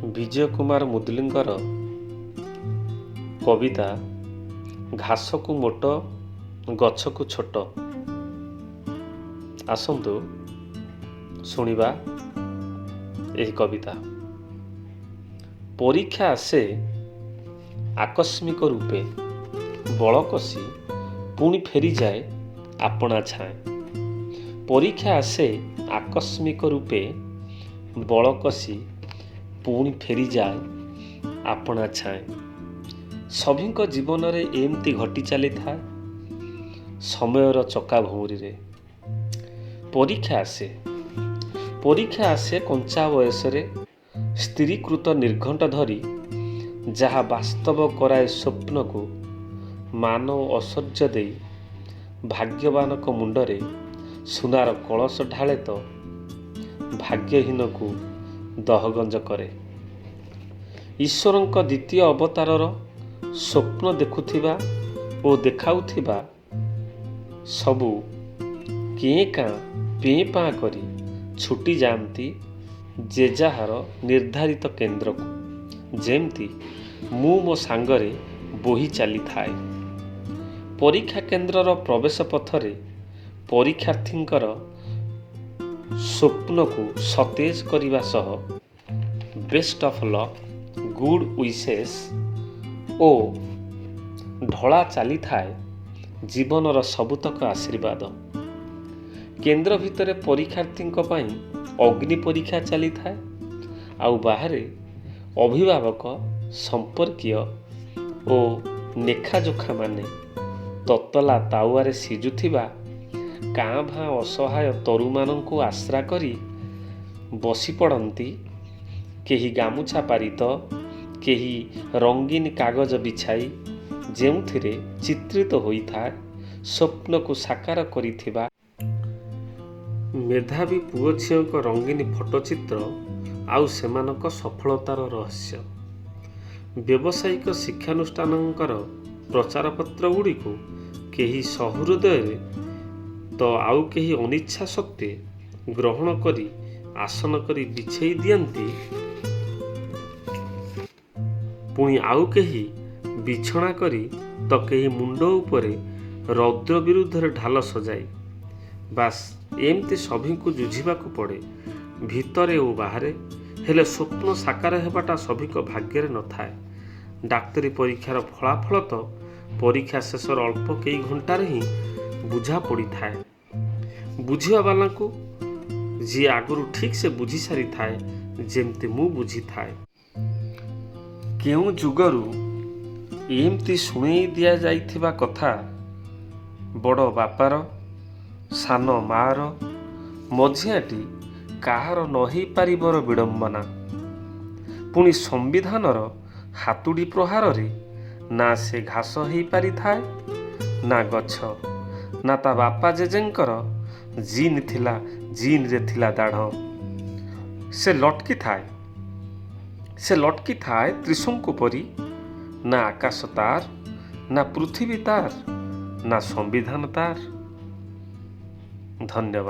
ବିଜୟ କୁମାର ମୁଦୁଲିଙ୍କର କବିତା ଘାସକୁ ମୋଟ ଗଛକୁ ଛୋଟ। ଆସନ୍ତୁ ଶୁଣିବା ଏହି କବିତା। ପରୀକ୍ଷା ଆସେ ଆକସ୍ମିକ ରୂପେ ବଳ କଷି, ପୁଣି ଫେରିଯାଏ ଆପଣା ଛାଏଁ। ପରୀକ୍ଷା ଆସେ ଆକସ୍ମିକ ରୂପେ ବଳ କଷି, ପୁଣି ଫେରିଯାଏ ଆପଣା ଛାଏଁ। ସଭିଙ୍କ ଜୀବନରେ ଏମିତି ଘଟି ଚାଲିଥାଏ ସମୟର ଚକା ଭଉଁରୀରେ। ପରୀକ୍ଷା ଆସେ, ପରୀକ୍ଷା ଆସେ କଞ୍ଚା ବୟସରେ ସ୍ଥିରୀକୃତ ନିର୍ଘଣ୍ଟ ଧରି, ଯାହା ବାସ୍ତବ କରାଏ ସ୍ୱପ୍ନକୁ ମାନ ଓ ଐଶ୍ୱର୍ଯ୍ୟ ଦେଇ। ଭାଗ୍ୟବାନଙ୍କ ମୁଣ୍ଡରେ ସୁନାର କଳସ ଢାଳେ ତ ଭାଗ୍ୟହୀନକୁ ଦହଗଞ୍ଜ କରେ। ଈଶ୍ୱରଙ୍କ ଦ୍ୱିତୀୟ ଅବତାରର ସ୍ୱପ୍ନ ଦେଖୁଥିବା ଓ ଦେଖାଉଥିବା ସବୁ କେଁ କାଁ ପେଁ ପାଁ କରି ଛୁଟି ଯାଆନ୍ତି ଯେ ଯାହାର ନିର୍ଦ୍ଧାରିତ କେନ୍ଦ୍ରକୁ, ଯେମିତି ମୁଁ ମୋ ସାଙ୍ଗରେ ବୋହି ଚାଲିଥାଏ। ପରୀକ୍ଷା କେନ୍ଦ୍ରର ପ୍ରବେଶ ପଥରେ ପରୀକ୍ଷାର୍ଥୀଙ୍କର ସ୍ୱପ୍ନକୁ ସତେଜ କରିବା ସହ best of luck, good wishes ଓ ଢଳା ଚାଲିଥାଏ ଜୀବନର ସବୁତକ ଆଶୀର୍ବାଦ। କେନ୍ଦ୍ର ଭିତରେ ପରୀକ୍ଷାର୍ଥୀଙ୍କ ପାଇଁ ଅଗ୍ନି ପରୀକ୍ଷା ଚାଲିଥାଏ, ଆଉ ବାହାରେ ଅଭିଭାବକ, ସମ୍ପର୍କୀୟ ଓ ଲେଖାଯୋଖାମାନେ ତତଲା ତାୱାରେ ସିଝୁଥିବା କାଁ ଭାଁ ଅସହାୟ ତରୁମାନଙ୍କୁ ଆଶ୍ରା କରି ବସି ପଡ଼ନ୍ତି, କେହି ଗାମୁଛା ପାରିତ, କେହି ରଙ୍ଗୀନ କାଗଜ ବିଛାଇ, ଯେଉଁଥିରେ ଚିତ୍ରିତ ହୋଇଥାଏ ସ୍ୱପ୍ନକୁ ସାକାର କରିଥିବା ମେଧାବୀ ପୁଅ ଝିଅଙ୍କ ରଙ୍ଗୀନ ଫଟୋଚିତ୍ର ଆଉ ସେମାନଙ୍କ ସଫଳତାର ରହସ୍ୟ। ବ୍ୟବସାୟିକ ଶିକ୍ଷାନୁଷ୍ଠାନଙ୍କର ପ୍ରଚାରପତ୍ରଗୁଡ଼ିକୁ କେହି ସହୃଦୟରେ ତ ଆଉ କେହି ଅନିଚ୍ଛା ସତ୍ତ୍ୱେ ଗ୍ରହଣ କରି ଆସନ କରି ବିଛେଇ ଦିଅନ୍ତି। ପୁଣି ଆଉ କେହି ବିଛଣା କରି ତ କେହି ମୁଣ୍ଡ ଉପରେ ରୌଦ୍ର ବିରୁଦ୍ଧରେ ଢାଲ ସଜାଇ। ବାସ୍, ଏମିତି ସଭିଙ୍କୁ ଯୁଝିବାକୁ ପଡ଼େ ଭିତରେ ଓ ବାହାରେ। ହେଲେ ସ୍ୱପ୍ନ ସାକାର ହେବାଟା ସଭିଙ୍କ ଭାଗ୍ୟରେ ନଥାଏ। ଡାକ୍ତରୀ ପରୀକ୍ଷାର ଫଳାଫଳ ତ ପରୀକ୍ଷା ଶେଷର ଅଳ୍ପ କେଇ ଘଣ୍ଟାରେ ହିଁ ବୁଝା ପଡ଼ିଥାଏ ବୁଝିବା ବାଲାଙ୍କୁ, ଯିଏ ଆଗରୁ ଠିକ୍ ସେ ବୁଝି ସାରିଥାଏ, ଯେମିତି ମୁଁ ବୁଝିଥାଏ। କେଉଁ ଯୁଗରୁ ଏମିତି ଶୁଣେଇ ଦିଆଯାଇଥିବା କଥା, ବଡ଼ ବାପାର, ସାନ ମାଆର, ମଝିଆଟି କାହାର ନ ହେଇପାରିବାର ବିଡ଼ମ୍ବନା। ପୁଣି ସମ୍ବିଧାନର ହାତୁଡ଼ି ପ୍ରହାରରେ ନା ସେ ଘାସ ହେଇପାରିଥାଏ ନା ଗଛ, ନା ତା ବାପା ଜେଜେଙ୍କର ଜିନ୍ ଥିଲା, ଜିନ୍ରେ ଥିଲା ଦାଢ଼। ସେ ଲଟକି ଥାଏ, ସେ ଲଟକି ଥାଏ ତ୍ରିଶଙ୍କୁ ପରି। ନା ଆକାଶ ତାର, ନା ପୃଥିବୀ ତାର, ନା ସମ୍ବିଧାନ ତାର। ଧନ୍ୟବାଦ।